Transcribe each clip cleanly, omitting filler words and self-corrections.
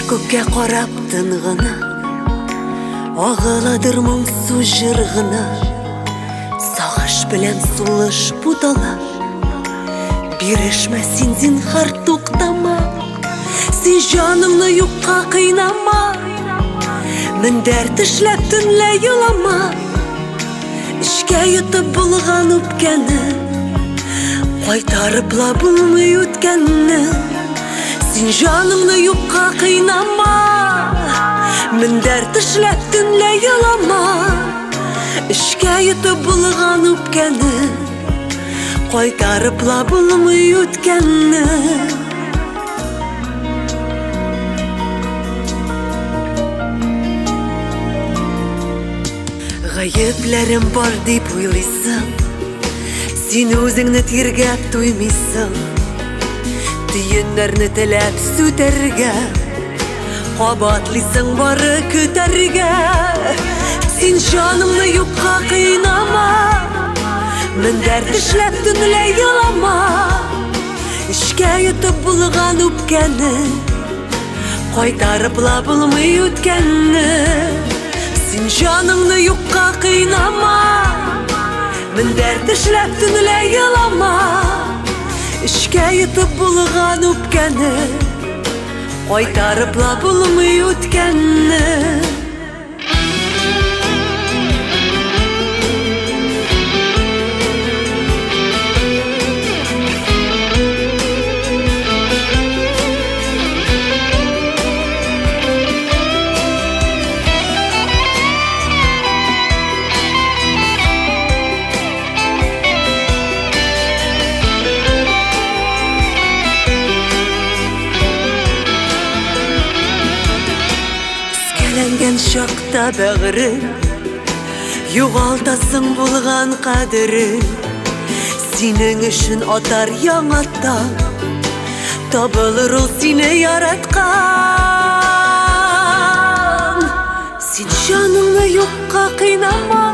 Күккә карап тын гына Агыладыр моңсу җыр гына. Сагыш белән сулыш бутала. Бирешмә син, зинһар, туктама. Син җаныңны юкка кыйнама. Мендәр тешләп төнлә елама. Эчкә йотып булган үпкәне Кайтарып ла булмый үткәнне. Син җаныңны юкка кыйнама. Мендәр тешләп төнлә елама. Эчкә йотып булган үпкәне Кайтарып ла булмый үткәнне. Гаепләрем бар дип уйлыйсың, син үзеңне тиргәп туймыйсың. Төеннәрне теләп сүтәргә, кабатлыйсың бары көтәргә. Син җаныңны юкка кыйнама, мендәр тешләп төнлә елама. Эчкә йотып булган үпкәне Кайтарып ла булмый үткәнне. Син җаныңны юкка кыйнама, мендәр тешләп төнлә елама. Эчкә йотып булган үпкәне Кайтарып ла булмый үткәнне. Өзгәләнгән чакта бәгырем, югалтасың булган кадерен. Синең өчен атар яңа таң, табылыр ул сине яраткан. Син җаныңны юкка кыйнама,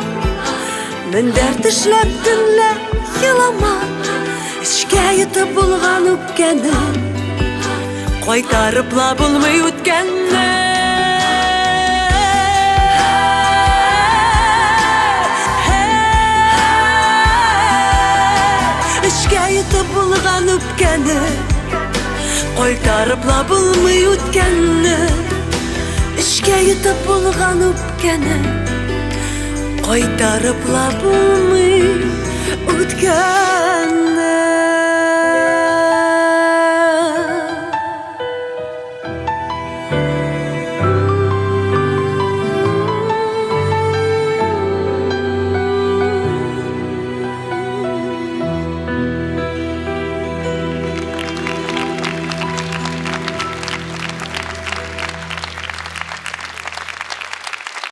мендәр тешләп төнлә елама. Эчкә йотып булган үпкәне Кайтарып ла булмый үткәнне. Эчкә йотып булган үпкәне Кайтарып ла булмый үткәнне. Эчкә йотып булган үпкәне Кайтарып ла булмый үткәнне.